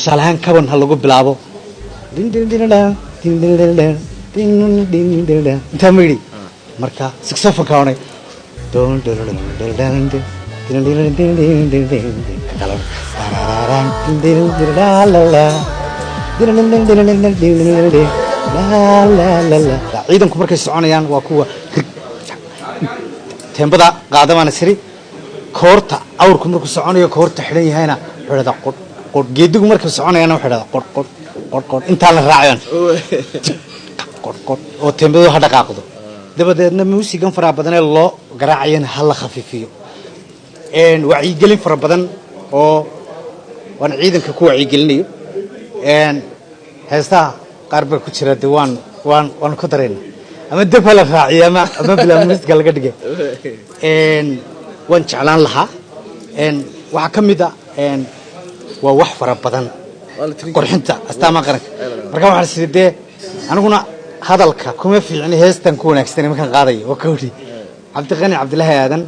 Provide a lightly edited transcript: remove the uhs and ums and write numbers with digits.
Tusaale ahaan, kaban ha lagu bilaabo. Intaa ma yidhi? Marka saxophone-ka onay, ciidanku markay soconayaan waa kuwa teembada qaadamaana siri. Koorta awrku markuu soconayo, koorta xidhan yahayna, wuxuu dhahdaa qodh qodh. Geedigu markuu soconayana, wuxuu dhahdaa qodh qodh qodh qodh. Intaa la raacayaan qodh qodh oo teembadu ha dhaqaaqdo. Dabadeedna muusigan faraha badan ee loo garaacayana ha la khafiifiyo. Wacyigelin fara badan oo waan ciidanka ku wacyigelinayo. Heestaha qaar baa ku jira, de waan ku darayna, ama deb ha la raaciyo ama bilaa muusiga laga dhigay. Waan jeclaan lahaa. Waxaa ka mid a, waa wax fara badan qurxinta astaamaha qaranka. Marka waxaan sida dee aniguna hadalka kuma fiicni, heestan ku wanaagsanay markaan qaadayo. Waa kawdhi Cabdiqani Cabdilaahi Aadan.